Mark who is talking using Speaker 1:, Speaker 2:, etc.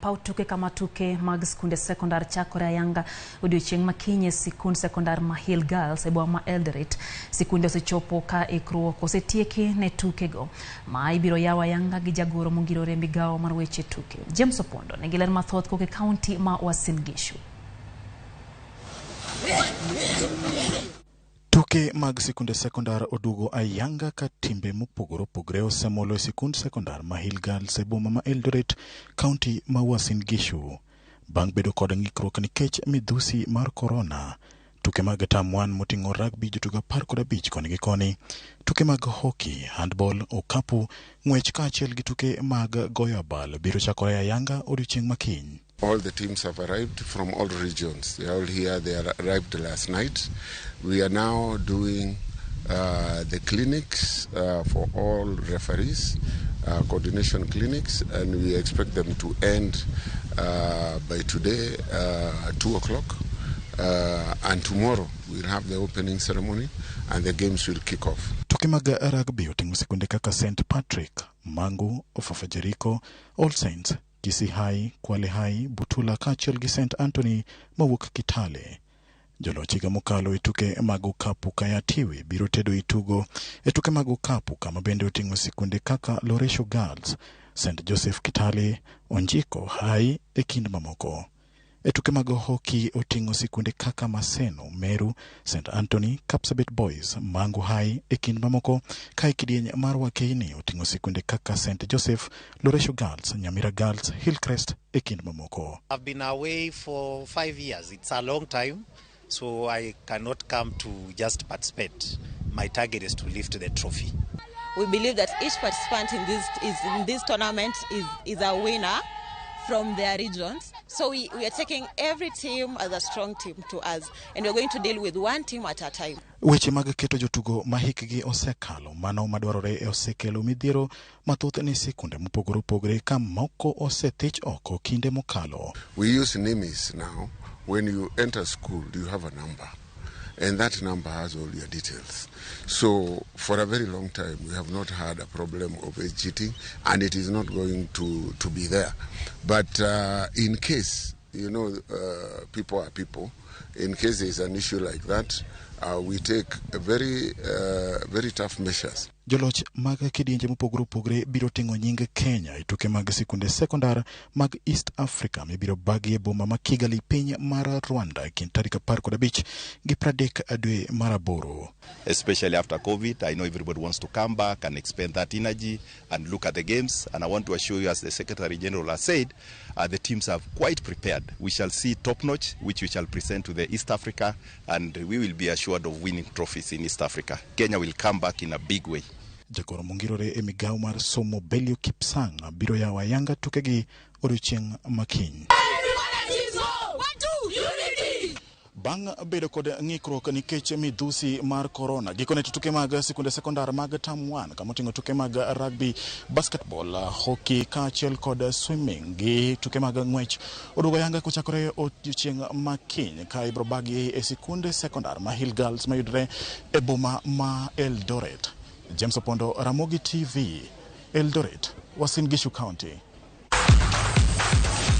Speaker 1: Paw tuke kama tuke mag skunde sekondar chakore ayanga odiochieng' ma kiny e sikund sekondar ma Hill Girls e boma ma Eldoret. Sikunde osechopo ka ikruok osetieki ne tukego ma ibiro yaw ayanga gi jagoro mongirore e migawo mar weche tuke. James Opondo nigi ler mathoth kowuok e kaunti ma Uasin Gishu.
Speaker 2: Tuke mag sikunde sekondar oduogo ayanga ka timbe mopogore opogore osemolo e sikund sekondar ma Hill Girls e boma ma Eldoret, kaunti ma Uasin Gishu. Bang' bedo kod ng'ikruok nikech midhusi mar korona, tuke mag term 1 moting'o rugby jotugo 15 koni gi koni, tuke mag hockey, handball, okapu, ng'wech kaachiel gi tuke mag goyo abal biro chakore ayanga odiochieng' makiny.
Speaker 3: All the teams have arrived from all regions. They are all here. They arrived last night. We are now doing the clinics for all referees, coordination clinics, and we expect them to end by today, 2 o'clock. And tomorrow we'll have the opening ceremony and the games will kick off.
Speaker 2: Tuke mag rugby oting'o sikunde kaka St. Patrick, Mangu, Ofafa Jericho, All Saints, Kisii High, Kwale High, Butula kaachiel gi St. Anthony mawuok Kitale. Joloch higa mokalo e tuke mag okapu Kaya Tiwi biro tedo e tugo e tuke mag okapu kama bende oting'o sikunde kaka Loresho Girls, St. Joseph Kitale, Onjiko High e kind mamoko. E tuke mag hockey oting'o sikunde kaka Maseno, Meru, St. Anthony, Kapsabet Boys, Mangu High e kind mamoko, ka e kidieny mar Wakeini oting'o sikunde kaka St. Joseph, Loresho Girls, Nyamira Girls, Hillcrest e kind mamoko.
Speaker 4: I've been away for 5 years. It's a long time, so I cannot come to just participate. My target is to lift the trophy.
Speaker 5: We believe that each participant in this tournament is a winner from their regions. So we are taking every team as a strong team to us, and we're going to deal with one team at a time.
Speaker 2: Weche mag keto jotugo ma hikgi osekalo mano madwarore osekelo midhiero mathoth ne sikunde mopogore opogore ka moko osethich oko kinde mokalo.
Speaker 3: We use NIMIS now. When you enter school, you have a number, and that number has all your details. So for a very long time, we have not had a problem of age cheating, and it is not going to be there. But in case, people are people, in case there is an issue like that, we take very, very tough measures.
Speaker 2: Joloch mag kidienje mopogore opogore biro ting'o nying Kenya e tuke mag sikunde sekondar mag East Africa mibiro bagi e boma ma Kigali piny mar Rwanda e kind tarik 15 gi 30 dwe mar aboro.
Speaker 6: Especially after COVID, I know everybody wants to come back and expend that energy and look at the games. And I want to assure you, as the Secretary General has said, the teams are quite prepared. We shall see top notch, which we shall present to the East Africa, and we will be assured of winning trophies in East Africa. Kenya will come back in a big way.
Speaker 2: Jagoro mongirore e migawo mar somo Belio Kipsang biro yawo ayanga tukegi odiochieng' makiny. Bang' bedo kod ng'ikruok nikech midhusi mar korona, gikone to tuke mag sikunde sekondar mag term 1 kama oting'o tuke mag rugby, basketball, hockey kaachiel kod swimming gi tuke mag ng'wech oduogo ayanga kochakore odiochieng' makiny ka ibiro bagi e sikunde sekondar ma Hill Girls mayudore e boma ma Eldoret. James Opondo, Ramogi TV, Eldoret, Uasin Gishu County.